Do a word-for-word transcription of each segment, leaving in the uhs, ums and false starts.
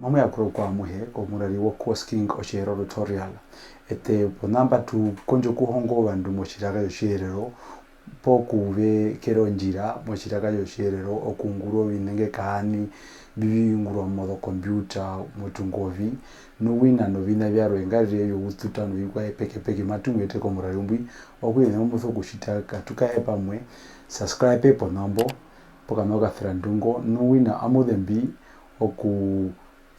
Mamu yakurwa kwaamuhe komurari wo Course King Otjiherero Tutorial. Eṱe ponamba tu kondja okuhonga ovandu motjiraka tjOtjiherero, poo kuvekera ondjira motjiraka tjOtjiherero okuungura ovinenge kaani mbi vi ungurwa mozokombiuta motungovi, nu wina noviṋa vyarwe ngarire vyoututa novikwao pekepeke matu mu yete komurari mbwi. Okutja oviṋa mbi mu sokutjita, katu kae pamwe, subscribe ponambo, pokanwa kaferandungo, nu wina amu zembi oku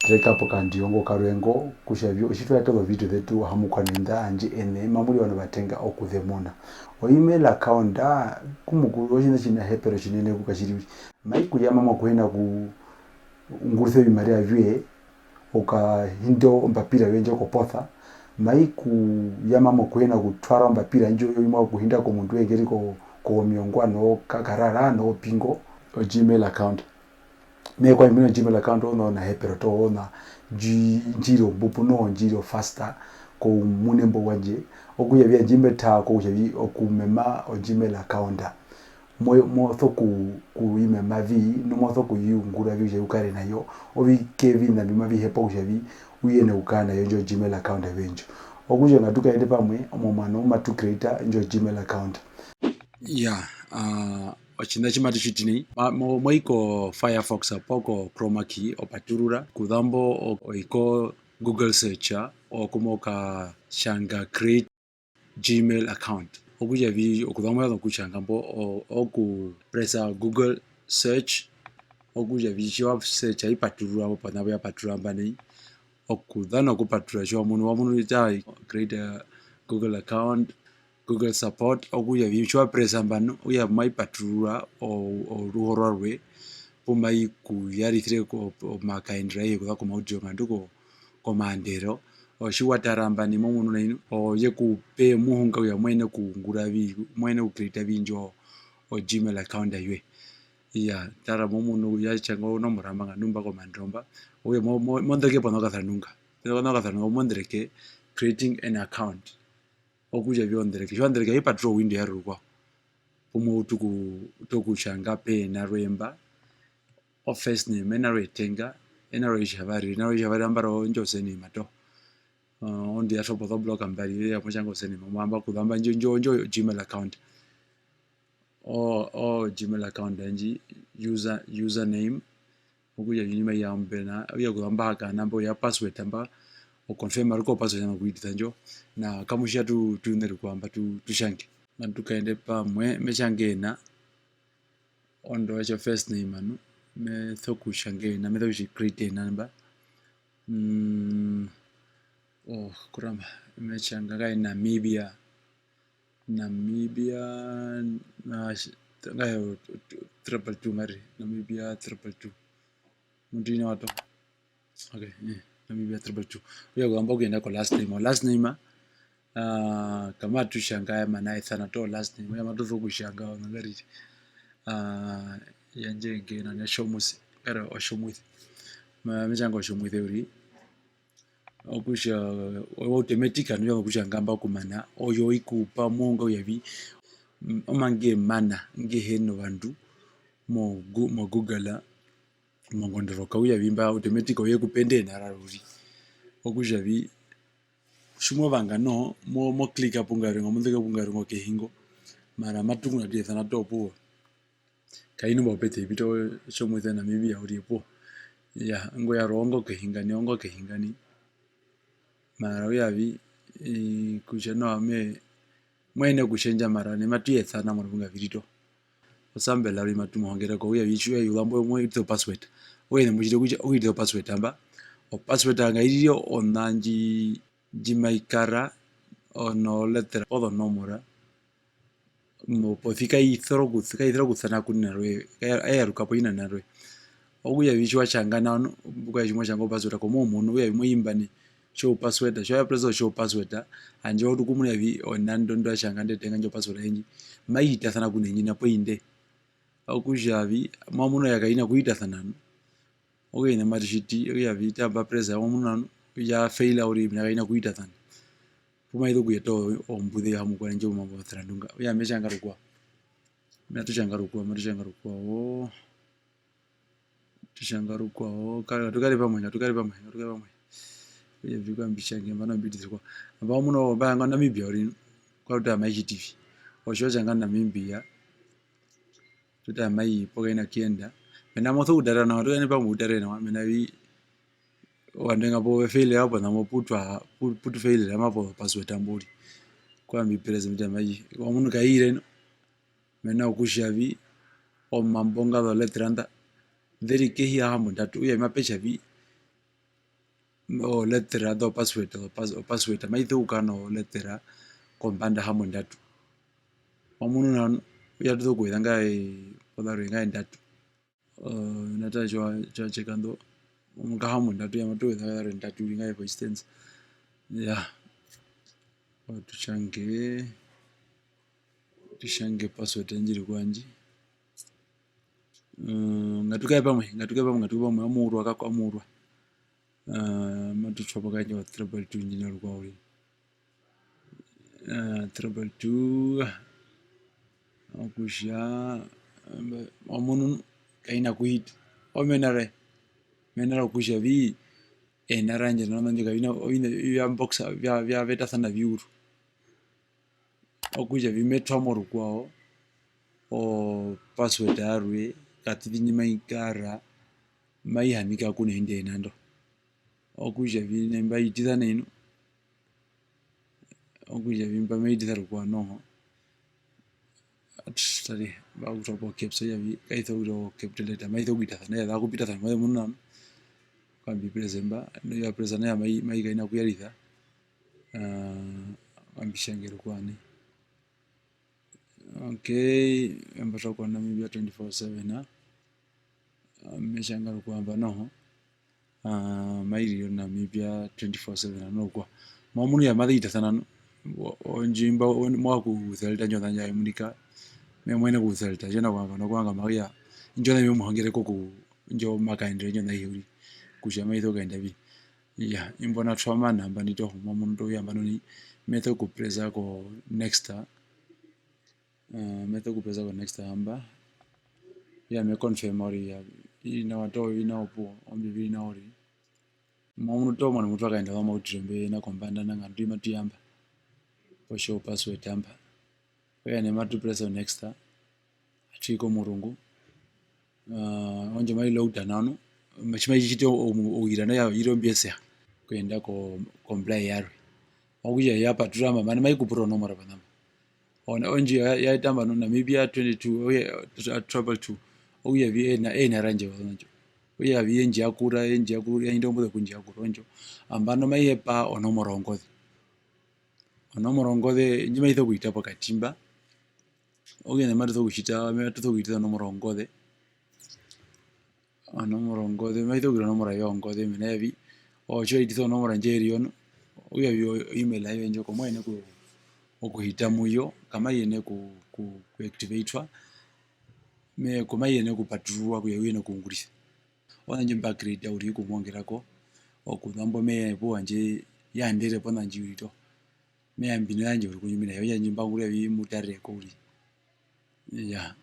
reka pokandiyongo karwe ngo, kutja vi otji twa eta ozovideo zetu ohamukwa nenda, handje ene mamu ri ovandu va tenga okuzemuna. O email account, aa, ku Mukuru otjiṋa tjinahepero tjinene kukatjiri uriri. Mai ku yama mokuhina okuungurisa ovimariva vyoye, okahinda ombapira yoye ndjo koposa, mai ku yama mokuhina okutwara ombapira ndjo yoye imwe okuhinda komundu ngeri ko, komiongwa nokakarara nopingo, o Gmail account. Me hee kwami mbi na o Gmail account, ona onahepero toho, ona ndji-, ndji ri ombupu noho ndji ri o faster koumune mbo wandje, okutja vi handje me tara ko kutja vi okumema o Gmail account. Mo-, mo soku-, kuimema vi, nu mo sokuiungura vi kutja vi u kare na yo, ovike oviṋa mbi mavi hepa kutja vi u yenene okukara na yo ndjo Gmail account yoye ndjo. Okutja ngatu kaende pamwe momuano mbu matu creata ndjo Gmail account. Iyaa, aa, otjiṋa tji matu tjiti nai, ma-, mo-, mo i ko Firefox poo ko Chroma key, o paturura, kuzambo o-, o i ko Google search, oku mo katjanga create Gmail account. Okutja vi-, okuzambo mo zu nokutjanga mbo, o-, okupressa Google search, okutja vi-, tji wa search i paturura mbo, pona mbo ya paturura mba nai, okuzana okupaturura tji wa munu, wa munu kutja create a Google account, Google support, okutja vi-, tji wa pressa mba nu, okutja mai paturura o-, oruho rwarwe, pu mai ku raisire ko-, omakaendero aehe okuza komautiro nga ndu ko-, komaandero. Otji wa tara mba nai mo munu nai nu, oye ku pe omuhunga kutja mo yenene okuungura vi, mo yenene okucreata vi ndjo o Gmail account yoye. Iyaa, tara mo munu ya tjanga onomora mba nga ndu mba komaandero mba, okutja mo-, mo-, mo nḓereke pona okasanunga. Pona okasanunga mo nḓereke creating an account. Okutja vi o nḓereke, tji wa nḓereke ai paturura o window yarwe rukwao. Pu mo utu oku-, utu okutjanga pe ena roye mba, o first name, ena roye etenga, ena roye otjitjavari, ena roye otjitjavari ambara ondjo o surname toho. Aa, orondu ya twa po ozoblock mbari, okutja mo tjanga o surname, mo hamba kuzamba ndjo, ndjo, ndjo Gmail account. O, o Gmail account yandje, user, username, okutja oinima aihe mbena, okutja kuzamba haka namba o ya password mba, o confirma rukwao password nokuhitisa ndjo, na kamu tja tu, tu ne rukwao mba tu, tu tjange. Ngatu kaende pamwe, me tjanga ena, ondo otjo first name anu, me sokutjanga ena, me sokutji create ena mba. Mm, oh, kurama, me tjanga kai Namibia. Namibia, na, ngae o, o, triple two ngari, Namibia triple two. Mundu ina wato. Okay, eh, Namibia triple two. Okutja kuzambo okuyenda ko last name. O last name, ah, kama tu tjanga ya mana esana toho last name. Okutja matu sokutjanga ona ngarire. Ah, yandje ngeno ne Tjomuise. Kare o Tjomuise. Ma, me tjanga o Tjomuise uriri. Okutja, o automatic anu ya kutja ngamba okumana, oyo i ku pa omuhunga kutja vi, mm, omanga e mana, nge hi na ovandu mo Gu-, mo Google, mongondoroka, okutja vi mba automatic oye ku pe ndee na rarwe uriri. Okutja vi, tji mo vanga noho, mo, mo click pu nga ri ngo, mo click pu nga ri ngo kehi ngo, mara matu ku na tu yesana toho opuwo. Kai na mba upete ipito Tjomuise Namibia uriri opuwo. Iyaa, ingo yarwe ongo kehi nga nai, ongo kehi nga nai. Mara okutja vi, ii, kutja noho ame, mo yenene okutjendja mara nai matu yesana moruvanga vi ri toho. O sample uriri matu mu hongere ko, okutja vi tji wa i kuzambo mo hitisa o password. Okutja ene mo tjiti okutja, okuhitisa o password mba. O password nga i rire ona ndji, ndji mai kara onoletera ozonomora. Mo-, posi kai sora oku-, kai sora okusana ku na roye, kai-, ai yaruka po ina na roye. Okutja vi tji wa tjanga nao nu, mbu kutja tji mo tjanga o password ko mo munu, okutja vi mo imba nai show password, tji wa press o show password, handje wa utu okumuna vi onando ndu wa tjanga ndetenga ndjo password yandje, mai hitasana ku na indji na poo indee. Okutja vi, mo munu kutja kai na kuhitasana nu. Okutja oviṋa mbi matu tjiti, okutja vi tji mba pressa, mo munu nao nu, ya faila uriri mena kai na kuhitasana. Pu mai zu okuyeta o-, ombuze ya hamukwa ndjo omambo omaserandunga. Okutja me tjanga rukwao. Matu tjanga rukwao, matu tjanga rukwao. Tu tjanga rukwao, ka-, ngatu kare pamwe, ngatu kare pamwe, ngatu kare pamwe. Okutja vi kwa mbi tjange, nambano mbi tjanga. Nambano muno mba hanga Namibia uriri, kwa uta mai tjiti vi. Otjo tjanga Namibia, tu ta mai po kaina kuyenda. Mena mo sokutara nawa, tu kare pamwe u tare nawa, mena vi, ovandu venga po ve failera hapo, namo pu twa, pu-, pu tu failera mapo password ambo uriri. Kwa mbi press mita mai, wa munu kaire no. Mena rokutja vi, omambo nga zolettera nda, ze ri kehi ya hambondatu, okutja mape tja vi, olettera zo password, opas-, opassword, mai sokukara nolettera kombanda hambondatu. Wa munu nao, okutja tu sokuweza ngahino, pozarwe ngahino ndatu. Eh, nata tjiwa, tjiwa tjekando, omukaha mundatu, ya matu weza zarwe ndatu, uriri ngahino for instance. Ya. Wa tu tjange, tu tjange password yandje iri kwandje. Mm, ngatu kare pamwe, ngatu kare pamwe, ngatu kare pamwe, amu urwa kako, amu urwa. Ah, matu twa po kandje wa treble two ndji na rukwao uriri. Ah, treble two, okutja, wa munu kaina kuhita. Omena re, mena rokutja vi, ena randje, nao nandje kavina, ovina, vya boxa, vya, vya vetasana viuru. Okutja vi me twa mo rukwao, o password yarwe, katiti ndji mai kara, mai hanika ku na indi ena ndo. Okutja vi nai mba hitisa nai nu. Okutja vi mba mai hitisa rukwao noho. Atu, tari, mba kutwa po caps, okutja vi, kai sokuhita o capital letter, mai sokuhitasana, ya za kupitasana, mai munu nao. Kwa mbi press mba, no ya press nao, mai, mai kaina kuyarisa. Ah, wa mbi tjangere rukwao nai. Okay, embo twa kwa Namibia twenty-four seven, ah. Ah, me tjanga rukwao mba noho. Ah, mai rire Namibia twenty-four seven, ano rukwao. Mo munu ya maze hitasana, no. O-, ondji mba, o-, mo wa kuselekta ndjo ndjandje ai munika. Me muhina kuselekta, tjena kuhanga, no kuhanga mauya. Ndjo nai me muhongere ko ku, ndjo ma kaendere ndjo nai uriri. Kutja mai sokukaenda vi. Iya, imbo na twa mana mba ndi toho, mo munu toho, ya mba noni, me sokupressa ko next. Eh, me sokupressa ko next hamba. Iya, me confirma uriri, iya, iri nawa toho, iri nawa opuwo, ombi viri nawa uriri. Mo munu toho, mwana mutu a kaenda wa mautiro mbe na kombanda, nanga ndwi matu yamba. Po show password hamba. Okutja nai matu pressa o next, atu i komurungu. Ah, ondjo mai loada nao nu, tji mai tjiti omu-, ouhira nao ya iri ombi eseha, okuyenda ko, komblae yarwe. Okutja ya paturura mba, mani mai kupura onomora panama. Ona, ondjo ya, ya eta mba nu Namibia twenty-two, okutja, ah, treble two. Okutja vi ena, ena randje ozondjo. Okutja vi e ndji yakura, e ndji yakura, ya inda ombuze okundjiyakura ondjo. Nambano mai hepa onomora yongoze. Onomora yongoze, ndji mai sokuhita pokati mba. Okutja nai matu sokutjita, matu sokuhitisa onomora yongoze. Onomora yongoze, mai sokuhita onomora yongoze, mena vi, otjo hitisa onomora ndji ri yo nu, okutja vi o email yoye ndjo, ko mai yenene oku-, okuhita mu yo, ka mai yenene ku, ku, ku activatwa, me-, ko mai yenene okupatururwa kutja u yenene okuungurisa. Ona ndji mba creata uriri okumongera ko, okuzambo me ya epuwo handje ya andere pona ndji uriri toho. Me ya mbi na yandje uriri kundju mena rokutja ndji mba ungurira vi mu tarere ko uriri. Iyaa.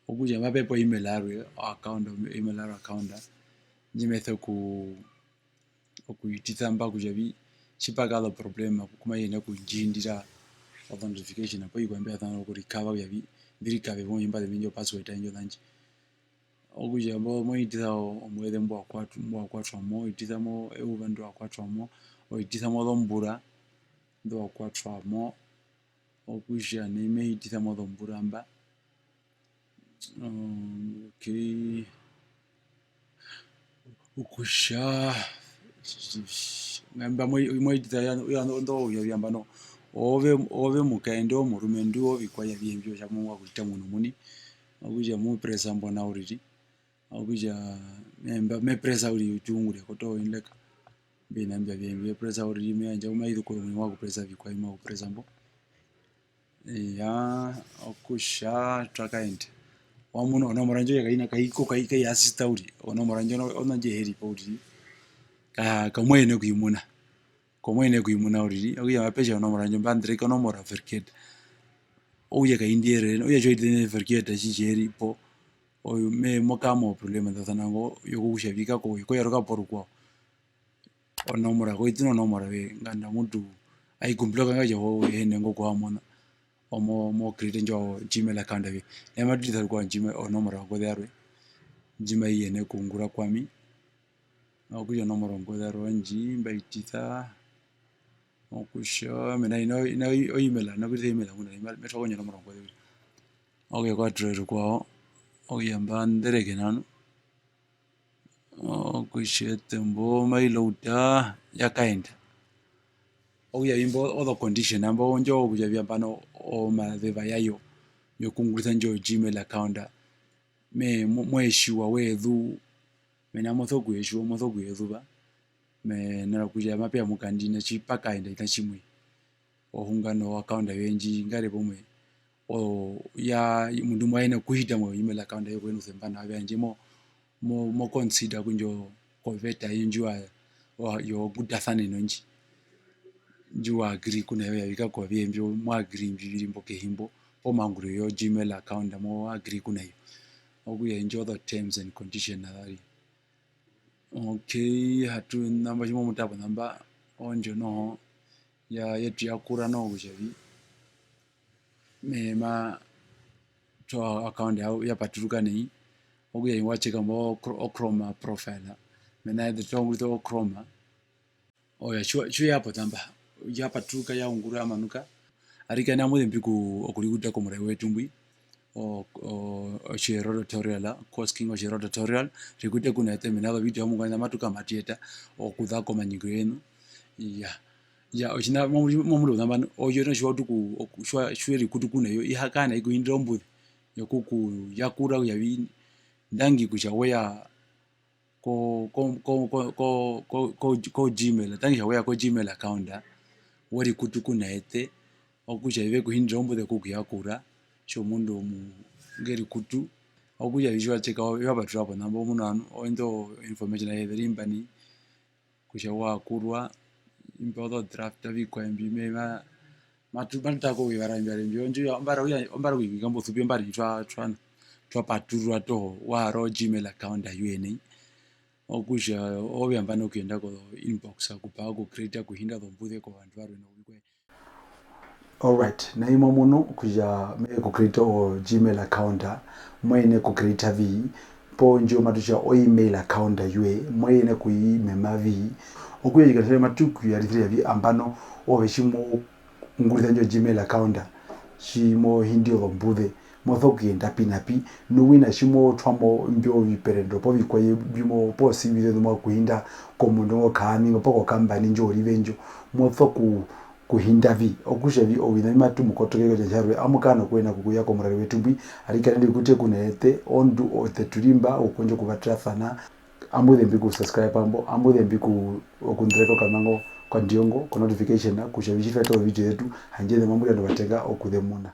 Okutja mape pe o email yarwe, o account, o email yarwe account, ndji me soku-, okuhitisa mba kutja vi, tji pa kara o problem, ku mai yenene okundjihindira o authentication, poo ovikwao mbi ha sana oku recover kutja vi, mbi recover po, mbi mba zembi indjo password yandje onandji. Okutja mbo mo hitisa o-, omueze mbwa kwatwa, mbwa kwatwa mo, o hitisa mo eyuva ndi wa kwatwa mo, o hitisa mo ozombura nḓu wa kwatwa mo, okutja nai me hitisa mo ozombura mba. Mm, okay. Okutja, ngamba mo-, mo hitisa ya, ya, ondo ya, ya mba no, ove, ove mukaendu, omurumendu, ovikwao avihe mbyo, tja mu wa kuhita munhu muni, okutja mu pressa mbo nao uriri, okutja me, mba, me pressa uriri otjiungure kotoho inleka, mbi na mbya vye, mbi pressa uriri, me yandja, mai zu ko, mwa kupressa ovikwao, mwa kupressa mbo. Iyaa, okutja twa kaenda. Wa muna onomora ndjo ya kaina kai ko kai, kai assista uriri. Onomora ndjo ona ndji he ri po uriri. Ka, ka mo yenene okuimuna. Ka mo yenene okuimuna uriri. Okutja mape tja onomora ndjo mba ndereka onomora verkeerd. Okutja kai ndji yerere, okutja tjo ite verkeerd tji tji he ri po. oyo me-, mo kara moproblema ndasana ngo, yokokutja vi kako, ko yaruka porukwao. Onomora, ko ituna onomora yoye, nganda mutu ai kumbirwa kanga kutja ene ngo kuhamona, omo, mo create ndjo Gmail account yoye. Nai matu itisa rukwao Gmail, onomora yongoze yarwe, ndji mai yenene okuungura kwami. Okutja onomora yongoze yarwe ndji mba itisa, okutja, mena ina, ina o email, ina kuitisa email ngunda, me twa kondja onomora yongoze. Okutja kwa try rukwao, okutja mba ndereke nao. Okutja etembo mai load ya kaenda. Okutja imbo ozo condition, nambano ndjo kutja vi nambano omazeva yayo yokuungurisa ndjo Gmail account, me-, mo-, mo ye tjiwa we zu-, mena mo sokuyetjiwa, mo sokuyezuva, mena rokutja mape ya mukandi ina tji pa kaenda ina tjimwe. Ohunga no account yoye ndji, ngare pomwe, o, ya, omundu mwa ina okuhita mo email account yoye, ku ena ousemba na yo, handje mo, mo, mo consider kutja o, koveta yo ndji wa, wa, yokudasaneno ndji, ndji wa agree ku na yo, ya vi kako avihe mbyo mwa agree mbi vi ri mbo kehi mbo, pomaunguriro yo Gmail account mo agree ku na yo. Okutja indjo ozo terms and condition avari. Okay, hatu namba tji mo muta po namba, ondjo noho ya, yetu ya kura noho kutja vi, me hee ma twa account ya, ya paturuka nai, okutja wa checka mo o Chroma profile, mena yetu twa ungurisa o Chroma, oyo tji wa, tji we ya po namba, ya paturuka, ya ungurwa, ya manuka, arikana amu zembi ku, okurikuta komurai wetu mbwi, o, o, Otjihero tutorial, Course King Otjihero tutorial, rikuta ku na eṱe, mena rovideo amu ngwanda matu kara matu yeta okuza komanyingiro yenu. Iyaa. Iyaa, otjiṋa, mo-, mo-, mo-, mo-, nambano, oyo noho tji wa utu ku-, oku-, tji wa-, tji we rikutu ku na yo, i ha kara nai ku hindira ombuze yokukuyakura kutja vi, ndangi kutja we ya ko, ko, ko Gmail, tangi kutja we ya ko Gmail account, we rikutu ku na eṱe, okutja i ve ku hindira ombuze okukuyakura, tjomundu omu-, nge rikutu, okutja vi tji wa checka, i va paturura po namba omundu anu, oindo information aihe ve ri mba nai, kutja wa yakurwa, imba ozo draft ovikwaye mbi me va, matu-, matu tara ko kuyevara imbi vyarwe mbi, ondjo ya, ombara uya, ombara kuingika mbo supi ombara twa, twa, twa paturura toho, wa hara o Gmail account yoye nai. Okutja, ove nambano okuyenda ko inbox, okupa, oku create, okuhinda ozombuze kovandu varwe novikwaye. Alright, nai mo munu kutja me ku create o Gmail account, mo yenene oku create vi, poo ndjo matu tja o email account yoye, mo yenene okuimema vi. Okuyarika tjandje matu ku raisire vi nambano, ove tji mo ungurisa indjo Gmail account, tji mo hindi ozombuze, mo sokuyenda pi na pi, nu wina tji mo twa mo imbyo oviperendero poo ovikwaye mbi mo, poo C V zeṋu mo kuhinda komundu ngo kaaṋi ngo poo ko company ndjo urive ndjo, mo soku-, kuhinda vi, okutja vi oviṋa mbi matu mu kotoka otjikwaye tjarwe, amu kara nokuhina okuya komurari wetu mbwi, arikana ndi kute ku na eṱe, ondu eṱe tu ri mba, okukondja okuvaterasana, amu zembi oku subscribe mbo, amu zembi oku-, okundereka okanango kandjo ngo, ko notification, kutja vi tji twa eta ovideo zetu, handje ene mamu riyanda ovatenga okuzemuna.